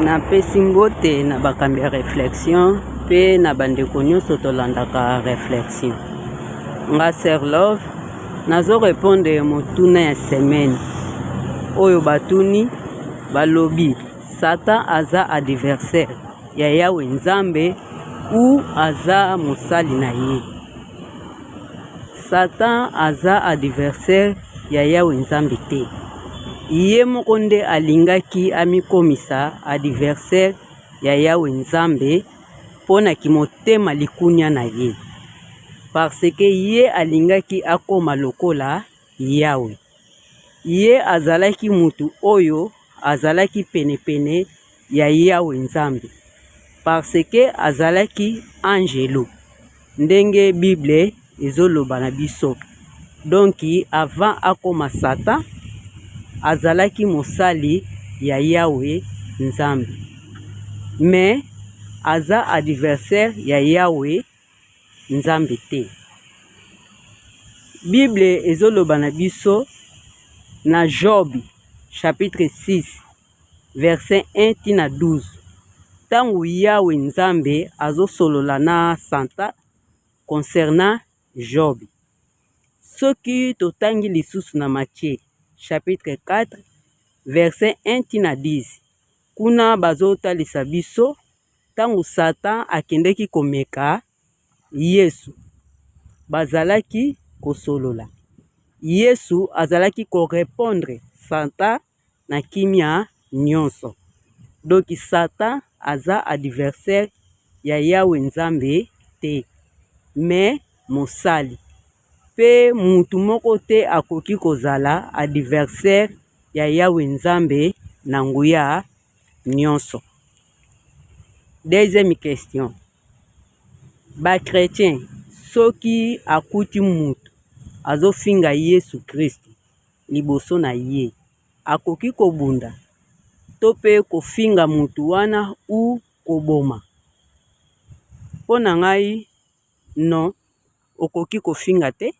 Napesi mbote na bakambi ya reflexion mpe na bandeko nyonso tolandaka reflexion. Nga Sœur Love nazo repondre motuna ya semaine oyo batuni balobi Satan aza adversaire ya Yawe Nzambe ou aza mosali na ye. Satan aza adversaire ya Yawe Nzambe te. Ye moko nde alingaki amikomisa adversaire ya Yawe Nzambe mpo na kimotema likunia na ye. Parce que ye alingaki akoma lokola Yawe. Ye azalaki mutu oyo azalaki penepene ya Yawe Nzambe parce que azalaki angelu ndenge bible ezoloba na biso. Donc avant akoma Satan azalaki mosali ya Yawe Nzambe mais aza adversaire ya Yawe Nzambe te. Bible ezoloba na biso na Job chapitre 6 verset 1 ti na 12 ntango Yawe Nzambe azosolola na Santa concernant Job. Soki totangi lisusu na Matthieu chapitre 4 verset 1 ti na 10 kuna bazotalisa biso Ntango Satan akendeki komeka Yesu, bazalaki kosolola. Yesu azalaki ko repondre Satan na kimia nionso. Donc Satan aza adversaire ya Yahwe Nzambe te, mais mosali. Pe mutu moko te akoki kozala adversaire ya Yahwe Nzambe na nguya nionso. Deuxième question, ba chretiens soki akuti mutu azofinga Yesu Christu liboso na ye akoki kobunda to pe kofinga mutu wana ou koboma? Po na ngai non, okoki kofinga te,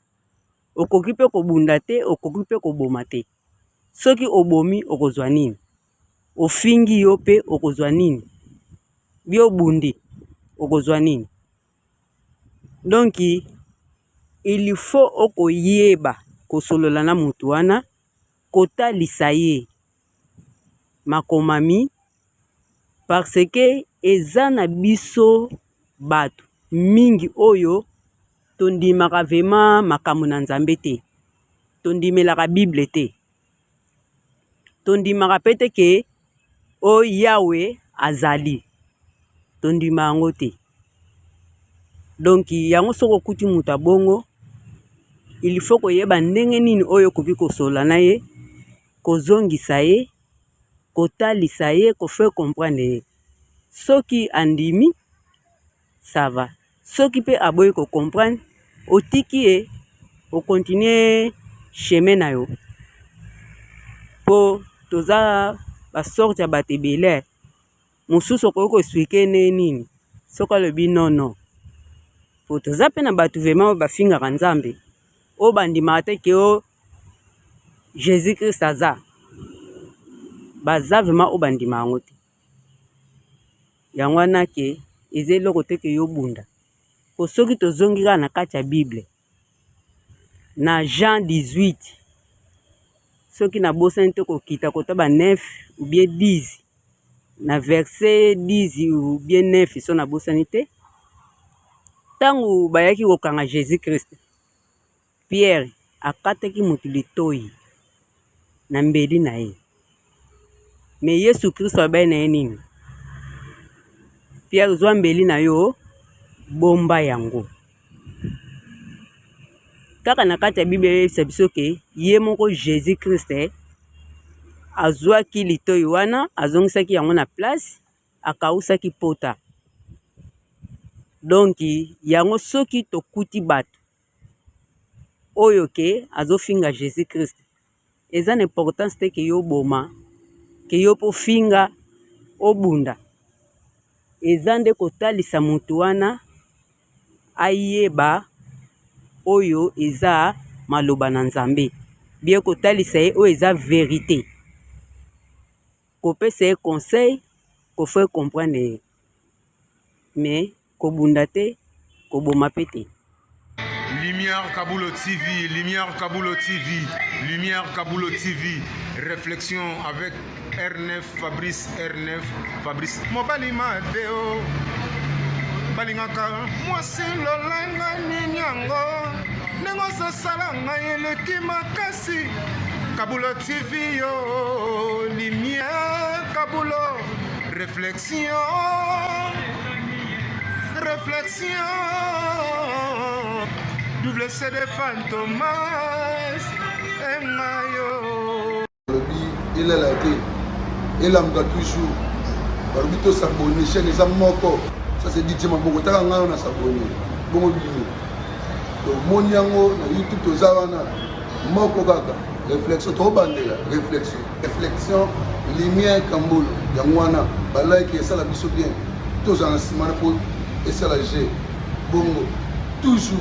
okoki pe kobunda te, okoki pe koboma te. Soki obomi okozwa nini? Ofingi yo pe okozwa nini? Bio obundi okozwa nini? Donc il faut okoyeba kosolola na mutu wana, kotalisa ye makomami parce que eza na biso batu mingi oyo tondimaka vraiment makambo na Nzambe te, tondimelaka bible te. Tondimaka pe te ke o Yawe azali, tondima yango te. Donc yango soki okuti moto ya bongo, il faut koyeba ndenge nini oyo okoki kosolola na ye, kozongisa ye, kotalisa ye, ko faire comprendre ye. Soki andimi ça va, soki pe aboyi ko comprendre otiki ye o continuer chemin na yo po toza ba sorte ya bato ebele mosusu okoki ko expliquer ndenge nini soki alobi non non po toza pe na bato vraiment oyo bafingaka Nzambe oyo bandimaka te ke o Jesus Christ aza baza vraiment oyo bandima yango te. Yango wana ke eza eloko te ke yo obunda. Po soki tozongi kaka na kati ya bible na Jean 18 soki nabosani te kokita kota ba 9 ou bien 10 na verset 10 ou bien 9 so nabosani te, ntango bayaki kokanga Jesus Christ, Pierre akataki mutu litoyi na mbeli na ye. Mais Yesu Kristo alobaki na ye nini? Pierre, zwa mbeli na yo, bomba yango. Kaka na kati ya Bible eyebisa biso ke ye moko Jesus Christ azwaki litoyi wana, azongisaki yango na place, akawusaki pota. Donc yango soki tokuti bato oyo ke azofinga Jesus Christ eza na importance te ke yo oboma ke yo pe ofinga obunda eza nde kotalisa mutu wana ayeba oyo eza maloba na Nzambe bien kotalisa ye oyo eza verite kopesa ye conseil. Ko faire comprendre ye mais kobunda te, koboma pe te. Lumière Kabulo TV, Lumière Kabulo TV, Lumière Kabulo TV, réflexion avec R9 Fabrice R9 Fabrice Mobali Mateo balingaka mwasi lolenge nini yango ndenge ozosala ngai eleki makasi Kabulo TV yo Lumière Kabulo réflexion réflexion double CD Fantomas engayo. Balobi elala te, elamuka toujours. Balobi to s'abonner, chaîne eza moko. Ça c'est DJ Maboko, taka ngai na s'abonner. Bongo bino. Tomoni yango na YouTube, toza wana moko kaka. Réflexion, tobandela réflexion. Réflexion, Lumière Kambolo. Yango wana ba like esala biso bien. Tozala na nsima na po esala G. Bongo toujours.